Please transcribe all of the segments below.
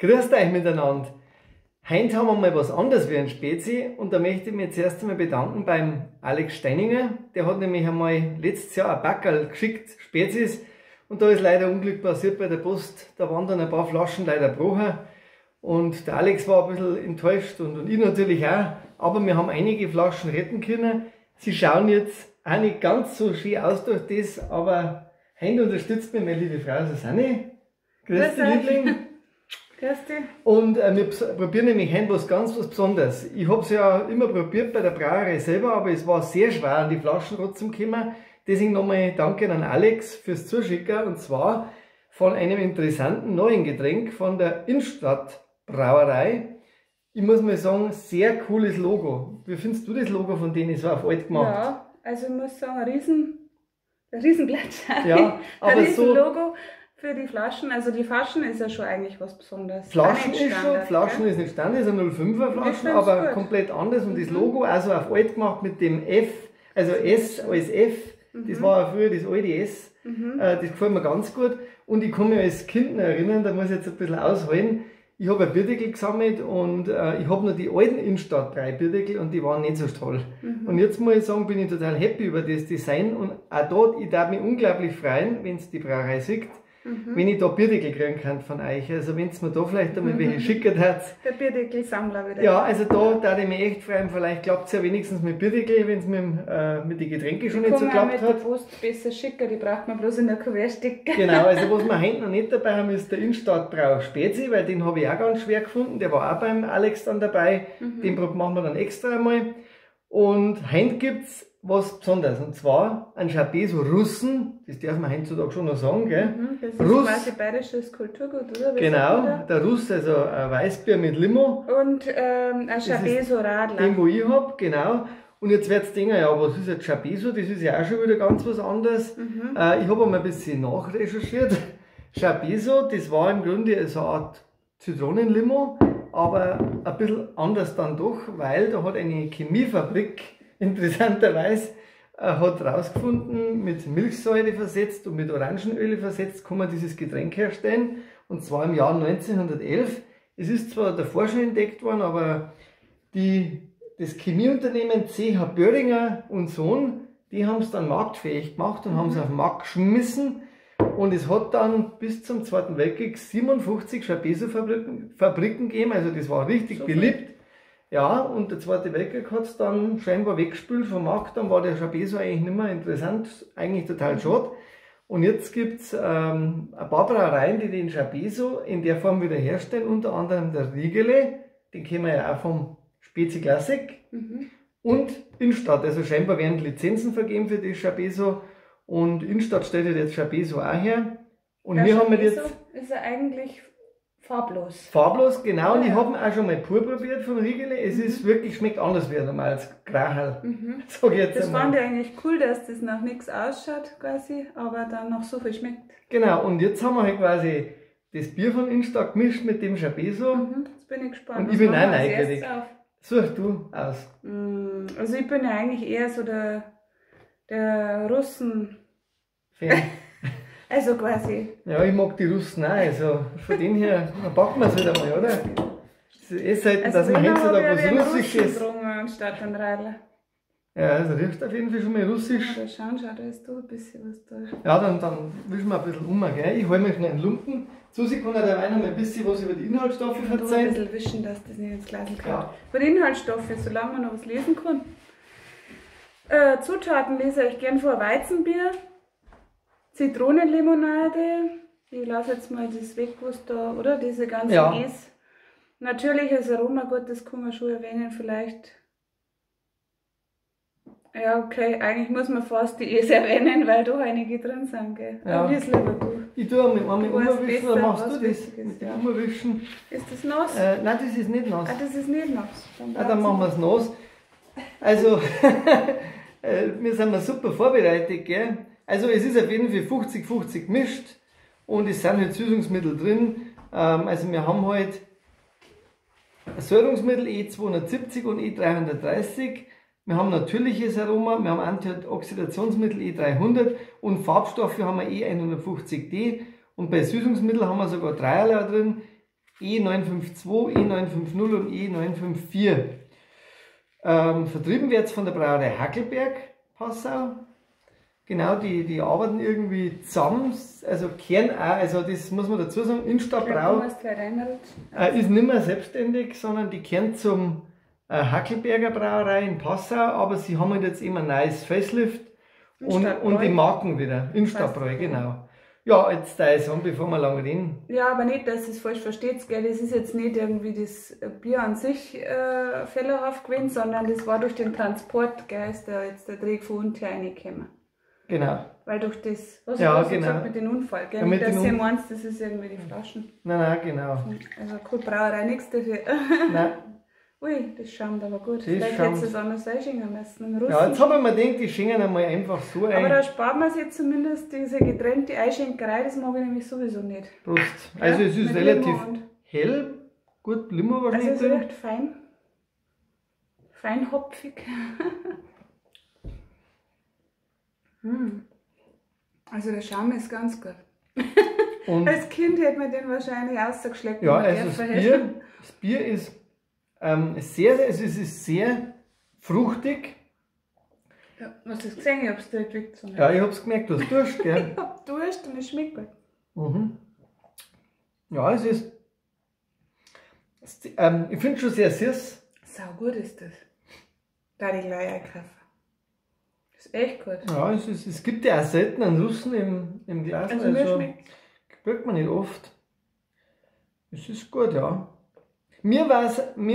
Grüßt euch miteinander. Heute haben wir mal was anderes wie ein Spezi und da möchte ich mich zuerst einmal bedanken beim Alex Steininger. Der hat nämlich einmal letztes Jahr ein Packerl geschickt, Spezis, und da ist leider Unglück passiert bei der Post. Da waren dann ein paar Flaschen leider gebrochen und der Alex war ein bisschen enttäuscht und ich natürlich auch, aber wir haben einige Flaschen retten können. Sie schauen jetzt auch nicht ganz so schön aus durch das, aber heute unterstützt mich meine liebe Frau Susanne. Grüß dich, Liebling. Grüß dich. Und wir probieren nämlich heute was ganz was Besonderes. Ich hab's ja immer probiert bei der Brauerei selber, aber es war sehr schwer, an die Flaschen trotzdem zu kommen. Deswegen nochmal danke an Alex fürs Zuschicken, und zwar von einem interessanten neuen Getränk von der Innstadt Brauerei. Ich muss mal sagen, sehr cooles Logo. Wie findest du das Logo von denen? So auf alt gemacht? Ja, also ich muss sagen, ein Riesenblatt. Ja, aber ein Riesenlogo. So für die Flaschen, also die Flaschen ist ja schon eigentlich was Besonderes. Flaschen ist schon, Flaschen ist nicht Standard, ist eine 05er Flaschen, aber gut. Komplett anders, und das Logo also auf alt gemacht mit dem F, also S als F, das war ja früher das alte S, das gefällt mir ganz gut, und ich kann mich als Kind noch erinnern, da muss ich jetzt ein bisschen ausholen, ich habe ein Bierdeckel gesammelt und ich habe noch die alten Innstadt 3 Bierdeckel und die waren nicht so toll. Und jetzt muss ich sagen, bin ich total happy über das Design, und auch dort, ich darf mich unglaublich freuen, wenn es die Brauerei sieht, wenn ich da Bierdeckel kriegen kann von euch. Also wenn es mir da vielleicht einmal welche schickert hat. Der Bierdeckelsammler wieder. Ja, also da darf ich mich echt freuen. Vielleicht klappt es ja wenigstens mit Bierdeckel, wenn es mit den Getränken schon nicht so geklappt hat. Die Post besser schicken, die braucht man bloß in der Kuvert stecken. Genau, also was wir heute noch nicht dabei haben, ist der Innstadt Brau Spezi, weil den habe ich auch ganz schwer gefunden. Der war auch beim Alex dann dabei. Den machen wir dann extra einmal. Und heute gibt's was Besonderes, und zwar ein Chabeso Russen, das darf man heutzutage schon noch sagen, gell? Das ist Russ, quasi bayerisches Kulturgut, oder? Wie genau, der Russ, also ein Weißbier mit Limo. Und ein Chabeso Radler. Den, wo ich hab, genau. Und jetzt wird's denken, ja, was ist jetzt Chabeso? Das ist ja auch schon wieder ganz was anderes. Ich habe einmal ein bisschen nachrecherchiert. Chabeso, das war im Grunde so eine Art Zitronenlimo, aber ein bisschen anders dann doch, weil da hat eine Chemiefabrik interessanterweise hat rausgefunden, mit Milchsäure versetzt und mit Orangenöl versetzt, kann man dieses Getränk herstellen. Und zwar im Jahr 1911. Es ist zwar davor schon entdeckt worden, aber das Chemieunternehmen C.H. Boehringer und Sohn, die haben es dann marktfähig gemacht und haben es auf den Markt geschmissen. Und es hat dann bis zum Zweiten Weltkrieg 57 Chabeso-Fabriken gegeben, also das war richtig so beliebt. Ja, und der Zweite Weltkrieg hat's dann scheinbar weggespült vom Markt, dann war der Chabeso eigentlich nicht mehr interessant, eigentlich total schade. Und jetzt gibt's ein paar Brauereien, die den Chabeso in der Form wieder herstellen, unter anderem der Riegele, den kennen wir ja auch vom Spezi Classic, und Innstadt, also scheinbar werden Lizenzen vergeben für das Chabeso, und Innstadt stellt jetzt Chabeso auch her. Und der wir haben Chabeso jetzt ist er eigentlich farblos. Farblos, genau. Und ich habe ihn auch schon mal pur probiert von Riegele. Es ist wirklich, schmeckt anders wie ein normales Grahal. Sag ich jetzt Das einmal. fand ich eigentlich cool, dass das nach nichts ausschaut quasi, aber dann noch so viel schmeckt. Genau, und jetzt haben wir halt quasi das Bier von Innstadt gemischt mit dem Chabeso. Jetzt bin ich gespannt. Und ich bin Was auch machen wir als neugierig. erstes auf? Such du aus. Also ich bin ja eigentlich eher so der Russen. Fan. Also quasi. Ja, ich mag die Russen auch, also von dem her, dann packen wir es wieder mal, oder? Es ist eh selten, Also dass man wenn, heutzutage hab ich was einen Russisches. Russen getrunken anstatt einen Radler. Ja, also riecht auf jeden Fall schon mal russisch. Ja, da schauen, schau, da ist doch ein bisschen was da. Ja, dann wischen wir ein bisschen um, gell? Ich hol mir schnell einen Lumpen. Susi kann ja dabei noch mal ein bisschen was über die Inhaltsstoffe Ich kann ein erzählen. bisschen wischen, dass das nicht ins Glas kommt. Ja. Bei den Inhaltsstoffen, solange man noch was lesen kann. Zutaten lese ich gern vor: Weizenbier, Zitronenlimonade. Ich lasse jetzt mal das weg, was da, oder? Diese ganzen Es. Natürliches Aroma, gut, das kann man schon erwähnen, vielleicht. Ja, okay, eigentlich muss man fast die Es erwähnen, weil da einige drin sind, gell? Ja. Aber das lieber du. Ich tue einmal Du weißt umwischen, oder besser, machst was du das? wichtig ist, Mit dem ja. Umwischen. Ist das nass? Nein, das ist nicht nass. Ah, das ist nicht nass. Dann Ah, dann machen wir es nass. Also, wir sind mal super vorbereitet, gell? Also es ist auf jeden Fall 50-50 gemischt und es sind halt Süßungsmittel drin. Also wir haben halt Säurungsmittel E270 und E330. Wir haben natürliches Aroma, wir haben Antioxidationsmittel E300 und Farbstoffe haben wir E150D. Und bei Süßungsmitteln haben wir sogar dreierlei drin. E952, E950 und E954. Vertrieben wird es von der Brauerei Hacklberg, Passau. Genau, die arbeiten irgendwie zusammen, also Kern auch, also das muss man dazu sagen, Innstadtbrau ist nicht mehr selbstständig, sondern die kehren zum Hacklberger Brauerei in Passau, aber sie haben halt jetzt immer ein neues Facelift und die Marken wieder, Innstadtbräu, genau. Ja, jetzt da ist an, bevor wir lange reden. Ja, aber nicht, dass ihr es falsch versteht, gell? Das ist jetzt nicht irgendwie das Bier an sich fehlerhaft gewesen, sondern das war durch den Transport, gell, ist da jetzt der Dreck von unten reingekommen. Genau. Weil durch das, was ja, du genau. gesagt, mit dem Unfall, gell? Ja, mit nicht, dass den ihr meinst, das ist irgendwie die Flaschen. Nein, nein, genau. Also keine Brauerei, nichts dafür. Nein. Ui, das schaut aber gut. Das Vielleicht schaumt. hättest du es anders einschenken müssen. Ja, jetzt habe ich mir gedacht, die schenken einmal einfach so ein. Aber da spart man sich zumindest diese getrennte Einschenkerei, das mag ich nämlich sowieso nicht. Prost. Also ja, es ist relativ hell, gut Limo wahrscheinlich. Also es ist recht fein. Feinhopfig. Also der Schaum ist ganz gut. Und als Kind hätte man den wahrscheinlich ausgeschleckt. Ja, also das Bier ist sehr, also es ist sehr fruchtig. Ja, hast du das gesehen? Ich hab's direkt weggezogen. Ja, ich hab's gemerkt, du hast Durst, gell? Ich hab Durst und es schmeckt gut. Mhm. Ja, es ist, ich finde schon sehr süß. Sau gut ist das. Da die gleich einkaufen. Das ist echt gut. Ja, es gibt ja auch selten einen Russen im Glas. Also mir schmeckt. Kriegt man nicht oft. Es ist gut, ja. Mir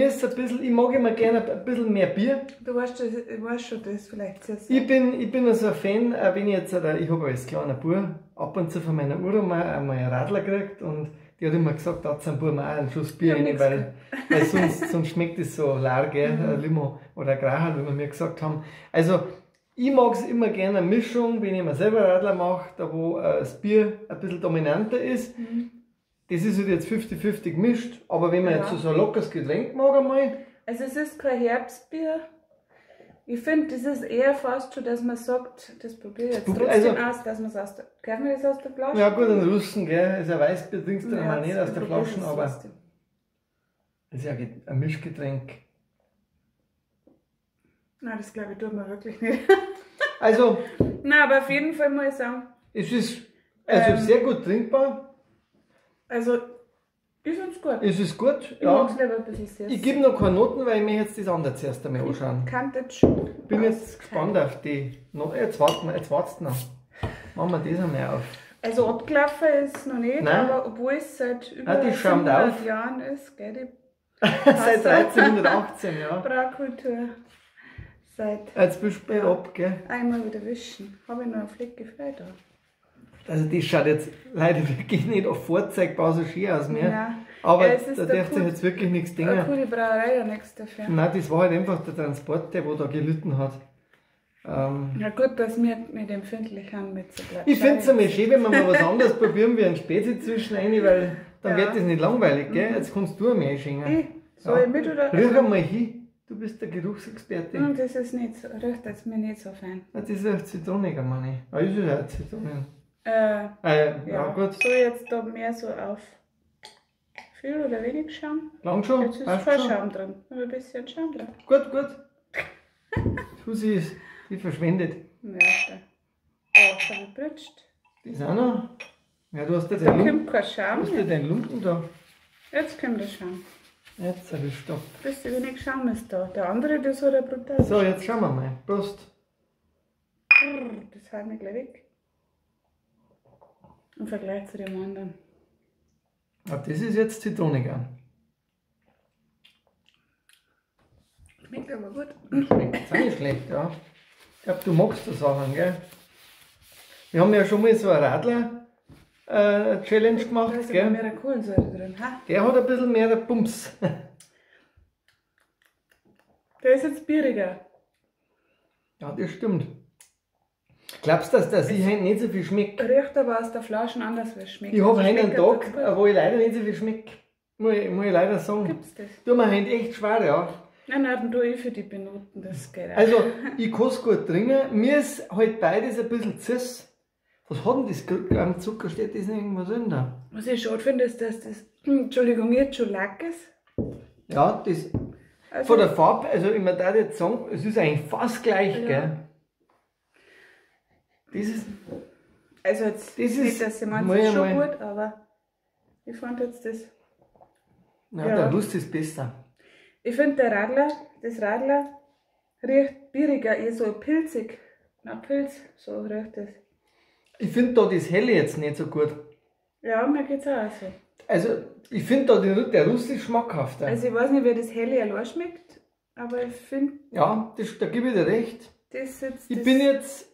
ist ein bisschen, ich mag immer gerne ein bisschen mehr Bier. Du weißt, ich weiß schon, das ist vielleicht sehr, sehr. Ich bin also ein Fan, wenn ich jetzt, ich habe als kleiner Bub ab und zu von meiner Uroma einmal einen Radler gekriegt und die hat immer gesagt, da hat ein Bub auch einen Schuss Bier rein, weil sonst schmeckt es so leer, gell, mhm. Limo oder Grahal, wie wir mir gesagt haben. Also, ich mag es immer gerne eine Mischung, wenn ich mir selber Radler mache, da wo das Bier ein bisschen dominanter ist. Mhm. Das ist halt jetzt 50-50 gemischt, aber wenn man ja. jetzt so ein lockeres Getränk mag einmal. Also es ist kein Herbstbier. Ich finde, das ist eher fast schon, dass man sagt, das probiere ich jetzt trotzdem also, aus, dass man es aus der... Kann man das aus der Flasche? Ja gut, ein Russen, gell, also ein Weißbier trinkst du ja, nicht aus der Flasche, aber das ist ja ein Mischgetränk. Nein, das glaube ich tut man wirklich nicht. Also... Nein, aber auf jeden Fall muss ich sagen... Es ist also sehr gut trinkbar. Also, ich finde es gut. Es ist gut, ich ja. Mag's lieber ein bisschen süß. Ich gebe noch keine Noten, weil ich mir jetzt das andere zuerst einmal anschauen. Kann das schon. Bin jetzt gespannt auf die Noten. Jetzt warten wir, jetzt wartest du noch. Machen wir das einmal auf. Also abgelaufen ist noch nicht, Nein. Aber obwohl es seit über die schäumt 700 auf. Jahren ist, gell? Die seit 1318, ja. Braukultur. Seit. Jetzt bist du spät ab, gell? Einmal wieder wischen. Habe ich noch einen Fleck gefreut da. Also das schaut jetzt leider wirklich nicht auf vorzeigbar so schön aus mehr. Ja. Aber ja, da da dürfte sich jetzt wirklich nichts denken. Eine coole Brauerei ja nichts dafür. Nein, das war halt einfach der Transport, der wo da gelitten hat. Ja gut, dass wir nicht empfindlich haben mit so Blatt. Ich finde es einmal schön, wenn wir mal was anderes probieren wie ein Spezi zwischen rein, weil dann ja. wird das nicht langweilig, gell? Jetzt kannst du einmal einschenken. Soll ich mit oder? Riech einmal hin. Du bist der Geruchsexperte. Das ist nicht so, riecht jetzt mir nicht so fein. Ja, das ist auch zitroniger, meine ich. Ah, das ist auch Zitronen. Ja, gut. Soll ich jetzt da mehr so auf viel oder wenig Schaum? Lang schon? Jetzt ist kein Schaum drin, aber ein bisschen Schaum drin. Gut, gut. Susi ist, die verschwendet. Ja, da. Oh, das habe ich gebritscht. Das auch noch? Ja, du hast ja Da den Lumpen. kommt kein Schaum. Du hast ja den Lumpen da. Jetzt kommt der Schaum. Jetzt habe ich Stopp. Ein bisschen wenig Schaum ist da. Der andere, das hat er brutal. So, jetzt schauen wir mal. Prost. Das haut mir gleich weg. Im Vergleich zu dem anderen. Ah, das ist jetzt zitroniger. Schmeckt aber gut. Schmeckt auch nicht schlecht, ja. Ich glaube, du magst das Sachen, gell? Wir haben ja schon mal so eine Radler-Challenge gemacht, Da ist gell? aber mehr Kohlensäure drin. Ha? Der hat ein bisschen mehr Bums. Der ist jetzt bieriger. Ja, das stimmt. Glaubst du, dass ich heute nicht so viel schmecke? Riecht aber aus der Flasche anders, wie es schmeckt. Ich habe heute einen Schmeckt Tag, dazu. wo ich leider nicht so viel schmecke. Muss ich leider sagen. Gibt's das? Tut mir heute echt schwer, ja. Nein, nein, dann tue ich für die Benoten, das geht auch. Also, ich kann es gut trinken. Mir ist halt beides ein bisschen süß. Was hat denn das am Zucker? Steht das nicht irgendwo drin da? Was ich schade finde, ist, dass das, Entschuldigung, jetzt schon Lack ist. Ja, das also von der Farbe, also ich meine, da jetzt sagen, es ist eigentlich fast gleich, ja. Gell? Das ist. Also jetzt das nicht, ist, dass ich meine, es ist schon gut, aber ich fand jetzt das. Ja, ja, der Lust ist besser. Ich finde der Radler, das Radler riecht bieriger, eher so pilzig. Nach Pilz, so riecht das. Ich finde da das Helle jetzt nicht so gut. Ja, mir geht's auch so. Also, ich finde da der Russ ist schmackhafter. Also, ich weiß nicht, wie das Helle allein schmeckt, aber ich finde. Ja, das, da gebe ich dir recht. Das jetzt, ich bin jetzt.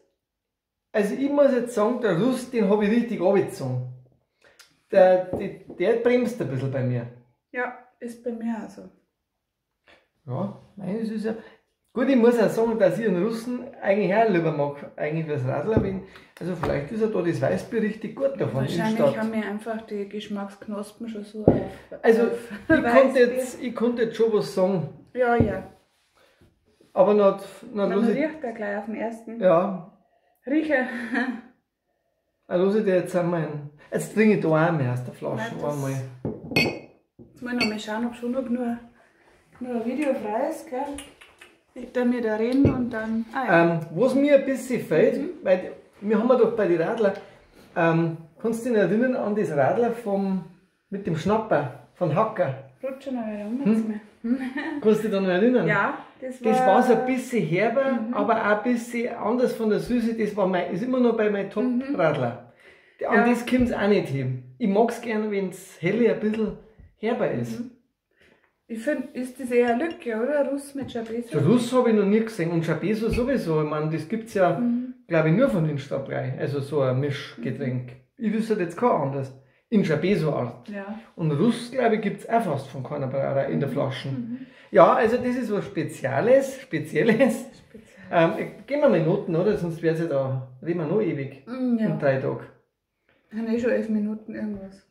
Also, ich muss jetzt sagen, der Russ, den habe ich richtig abgezogen. Der bremst ein bisschen bei mir. Ja, ist bei mir auch so. Ja, nein, das ist ja. Gut, ich muss auch sagen, dass ich einen Russen eigentlich auch lieber mag, eigentlich als Radler bin. Also vielleicht ist ja da das Weißbier richtig gut davon. Wahrscheinlich haben wir einfach die Geschmacksknospen schon so auf. Also auf ich konnte jetzt schon was sagen. Ja, ja. Aber noch man riecht da gleich auf den ersten. Ja. Riecher. Also ich jetzt einmal. Jetzt trinke ich da auch mehr aus der Flasche. Nein, einmal. Jetzt muss ich noch mal schauen, ob schon noch nur ein Video frei ist, gell? Ich da mir da reden und dann. Ah, ja. Was mir ein bisschen fehlt, weil wir haben ja doch bei den Radler, kannst du dich erinnern an das Radler mit dem Schnapper von Hacker? Rutsch schon wieder um jetzt mal. Kannst du dich da noch erinnern? Ja, das war. Das war so ein bisschen herber, aber auch ein bisschen anders von der Süße. Das war ist immer noch bei meinem Top-Radler. An ja. Das kommt es auch nicht hin. Ich mag es gerne, wenn es helle ein bisschen herber ist. Ich finde, ist das eher eine Lücke, oder? Russ mit Chabeso? Russ habe ich noch nie gesehen und Chabeso sowieso. Ich meine, das gibt es ja, glaube ich, nur von Innstadtbrei. Also so ein Mischgetränk. Ich wüsste jetzt kein anderes. In Chabeso-Art. Ja. Und Russ, glaube ich, gibt es auch fast von keiner Brauerei in der Flasche. Ja, also das ist was Spezielles. Spezielles. Gehen wir mal Noten, oder? Sonst wäre es ja da, reden wir noch ewig. Ja. In 3 Tagen. Haben eh schon 11 Minuten irgendwas.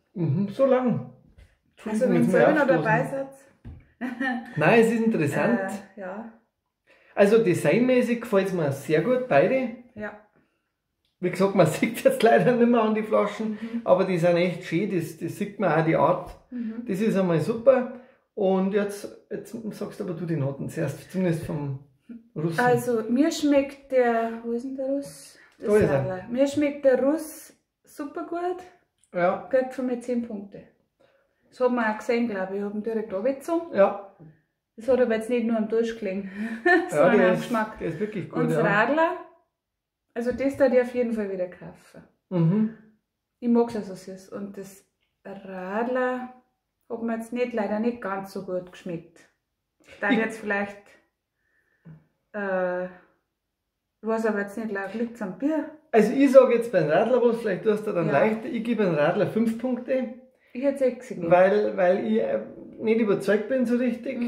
So lang. Also wenn ihr selber noch dabei seid. Nein, es ist interessant. Ja. Also designmäßig gefällt es mir sehr gut, beide. Ja. Wie gesagt, man sieht jetzt leider nicht mehr an die Flaschen, aber die sind echt schön, das sieht man auch die Art. Das ist einmal super. Und jetzt sagst aber du die Noten zuerst, zumindest vom Russen. Also mir schmeckt der, wo ist denn der Russ? Da ist er. Mir schmeckt der Russ super gut. Ja. Kriegt von mir 10 Punkte. Das hat man auch gesehen, glaube ich. Ich habe ihn direkt abgezogen. Ja. Das hat aber jetzt nicht nur am Tisch gelegen, sondern ja, am Geschmack. Der ist wirklich gut. Und das Radler, also das da ich auf jeden Fall wieder kaufen. Ich mag es also süß. Und das Radler hat mir jetzt nicht, leider nicht ganz so gut geschmeckt. Da jetzt vielleicht, ich weiß aber jetzt nicht, liegt es am Bier. Also ich sage jetzt beim Radler was, vielleicht tust du dann leichter. Ich gebe dem Radler 5 Punkte. Ich hätte 6 gegeben. Weil ich nicht überzeugt bin so richtig.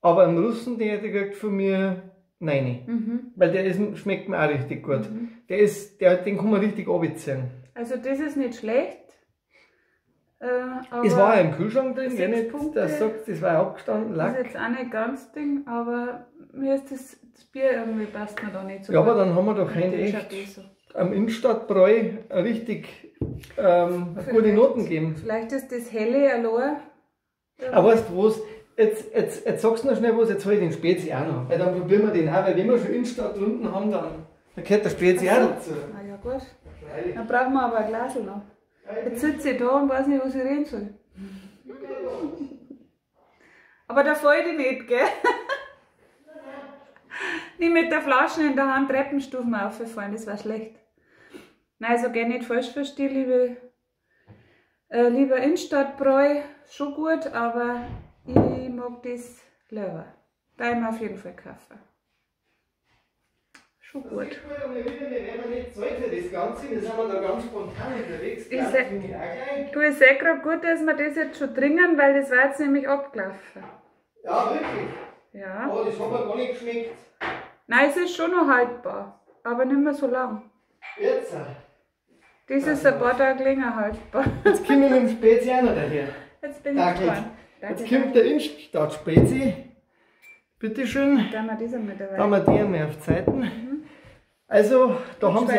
Aber am Russen, der kriegt von mir 9. Weil der ist, schmeckt mir auch richtig gut. Den kann man richtig abziehen. Also das ist nicht schlecht. Aber es war ja im Kühlschrank drin, wenn nicht, das sagt, das war ja abgestanden. Das ist jetzt auch nicht ganz Ding, aber mir ist das Bier irgendwie passt mir da nicht so ja, gut. Aber dann haben wir doch echt am Innstadtbräu richtig gute Noten gegeben. Vielleicht ist das Helle allein. Aber weißt du was? Jetzt sagst du noch schnell was, jetzt hol ich den Spezi auch noch. Weil dann probieren wir den auch, weil wenn wir schon Innstadtrunden haben, dann gehört der Spezi auch dazu. Ah ja gut. Dann brauchen wir aber ein Glas noch. Jetzt sitze ich da und weiß nicht, was ich reden soll. Aber da fall ich nicht, gell? Nicht mit der Flasche in der Hand Treppenstufen aufgefahren, das war schlecht. Nein, also gell, nicht falsch verstehen, lieber Innstadtbräu, schon gut, aber ich mag das lieber. Da ich mir auf jeden Fall kaufen. Schon gut. Das Ganze, wir sind da ganz spontan unterwegs. Du, ich sehe gerade gut, dass wir das jetzt schon trinken, weil das war jetzt nämlich abgelaufen. Ja, wirklich? Ja. Aber das hat mir gar nicht geschmeckt. Nein, es ist schon noch haltbar, aber nicht mehr so lang. Jetzt. Das ist ein paar Tage länger haltbar. Jetzt kommen wir mit dem Spezi auch noch daher. Jetzt bin ich gespannt. Jetzt kommt der Innstadtspezi. Bitte schön. Da haben wir das einmal dabei. Da haben wir die einmal auf Zeiten. Also, da haben sie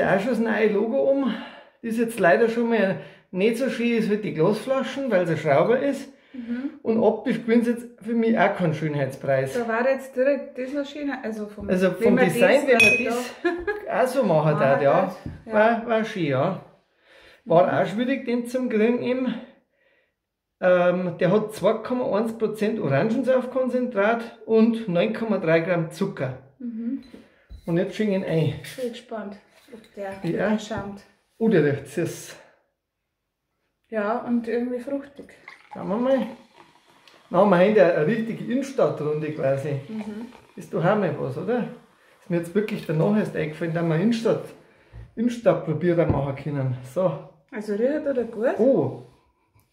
auch schon das neue Logo um. Ist jetzt leider schon mal nicht so schön, ist halt die Glasflaschen, weil es ein Schrauber ist. Mhm. Und optisch gewinnt es jetzt für mich auch keinen Schönheitspreis. Da war jetzt direkt das noch schöner. Also vom Design, wenn man das auch so machen darf, ja. Ja. War schön, ja. War auch schwierig, den zum kriegen eben. Der hat 2,1% Orangensaftkonzentrat und 9,3 Gramm Zucker. Mhm. Und jetzt schenke ich ihn ein. Ich bin gespannt, ob der schaumt. Oh, der riecht süß. Ja, und irgendwie fruchtig. Schauen wir mal. Dann haben wir heute eine richtige Innenstadtrunde quasi. Mhm. Ist doch auch mal was, oder? Ist mir jetzt wirklich danach erst eingefallen, dass wir Innenstadtprobierer machen können. So. Also riecht oder gut? Oh,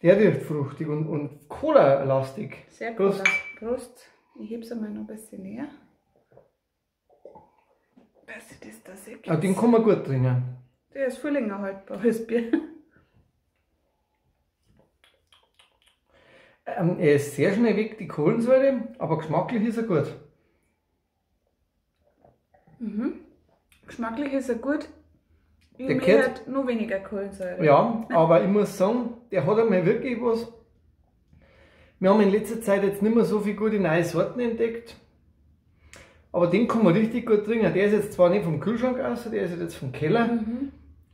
der riecht fruchtig und Cola-lastig. Sehr Prost. Cola. Prost. Ich heb's einmal noch ein bisschen näher. Dass ich das da sehe. Ah, den kann man gut trinken. Der ist viel länger haltbar als Bier. Er ist sehr schnell weg, die Kohlensäure, aber geschmacklich ist er gut. Mhm. Geschmacklich ist er gut. Ich möchte halt nur weniger Kohlensäure. Ja, aber ich muss sagen, der hat einmal wirklich was. Wir haben in letzter Zeit jetzt nicht mehr so viele gute neue Sorten entdeckt. Aber den kann man richtig gut trinken. Der ist jetzt zwar nicht vom Kühlschrank aus, der ist jetzt vom Keller,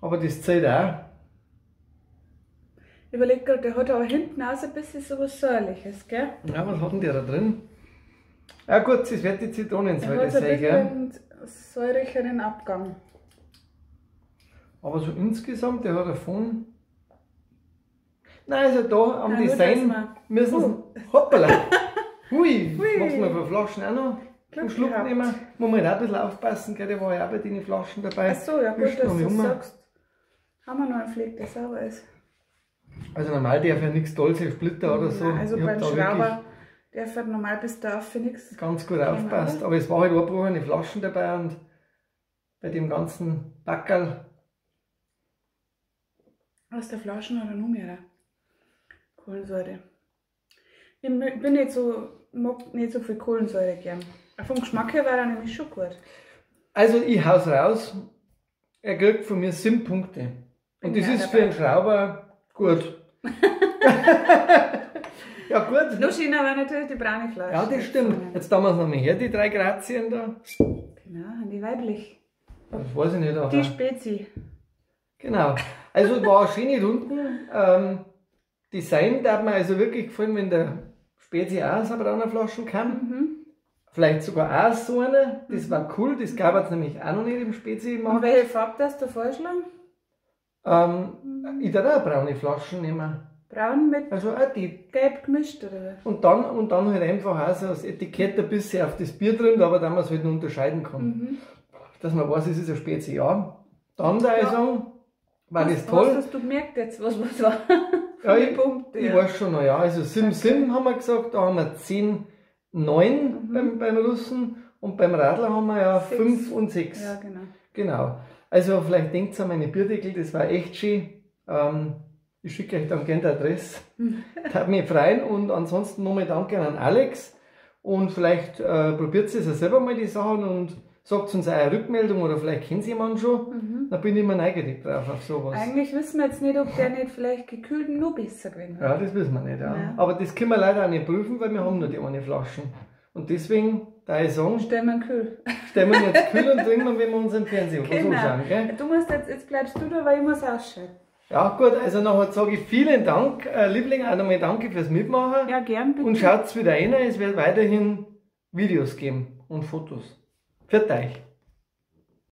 aber das zählt auch. Ich überlege gerade, der hat aber hinten auch so ein bisschen so was Säuerliches, gell? Ja, was hat denn der da drin? Ja gut, das wird die Zitronensäure sein, gell? Einen säuricheren Abgang. Aber so insgesamt, der hat davon. Nein, also da am Design müssen sie. Hoppala! Hui! Machst du mal ein paar Flaschen auch noch? Einen Schluck nehmen. Muss man halt auch ein bisschen aufpassen, gell? Der war ja auch bei den Flaschen dabei. Ach so, ja gut, dass du das sagst. Haben wir noch einen Fleck, der sauber ist. Also normal darf ja nichts toll sein, Splitter oder so. Nein, also beim Schrauber darf halt normal bis da für nichts. Ganz gut aufpasst. Aber es war halt eine Flaschen dabei und bei dem ganzen Backerl. Aus der Flaschen oder noch mehr Kohlensäure. Ich bin nicht so, mag nicht so viel Kohlensäure gern. Vom Geschmack her war er nämlich schon gut. Also ich hau's raus, er kriegt von mir 7 Punkte. Und das ist für einen Schrauber gut. Ja gut. Noch schöner war natürlich die braune Flasche. Ja, das stimmt. Jetzt damals noch mal her, die 3 Grazien da. Genau, die weiblich. Das weiß ich nicht. Aber die Spezi. Genau. Also war eine schöne Runden. Design darf mir also wirklich gefallen, wenn der Spezi auch so eine braune Flaschen kam. Mhm. Vielleicht sogar auch so eine. Das war cool, das gab es nämlich auch noch nicht im Spezi-Markt. Und welche Farbe darfst du vorschlagen? Ich darf auch braune Flaschen nehmen. Braun mit also auch die gelb gemischt, oder? Und dann halt einfach auch so das Etikett ein bisschen auf das Bier drin, aber dann man es halt noch unterscheiden kann. Mhm. Dass man weiß, es ist ein Spezi, ja. Dann da ich sagen, war das toll. Was hast du gemerkt jetzt, was war? Ja, ich weiß schon noch, ja. Also 7,7 haben wir gesagt, da haben wir 10, 9 beim Russen und beim Radler haben wir ja 6. 5 und 6. Ja, genau. Genau. Also vielleicht denkt ihr an meine Bierdeckel, das war echt schön. Ich schicke euch dann gerne die Adresse. Hat mich freuen und ansonsten nochmal danke an Alex. Und vielleicht probiert ihr es ja selber mal die Sachen und sagt uns eine Rückmeldung oder vielleicht kennt ihr jemanden schon. Mhm. Da bin ich immer neugierig drauf auf sowas. Eigentlich wissen wir jetzt nicht, ob der nicht vielleicht gekühlt noch besser gewesen wäre. Ja, das wissen wir nicht. Ja. Ja. Aber das können wir leider auch nicht prüfen, weil wir haben nur die eine Flaschen. Und deswegen, da ich sagen, stellen wir ihn kühl. Stellen wir ihn jetzt kühl und trinken wir, wenn wir uns im Fernsehen genau. Anschauen. Gell? Du musst jetzt bleibst du da, weil ich muss ausschalten. Ja gut, also nachher sage ich vielen Dank, Liebling, auch nochmal danke fürs Mitmachen. Ja, gern, bitte. Und schaut's wieder rein, es wird weiterhin Videos geben und Fotos. Für euch.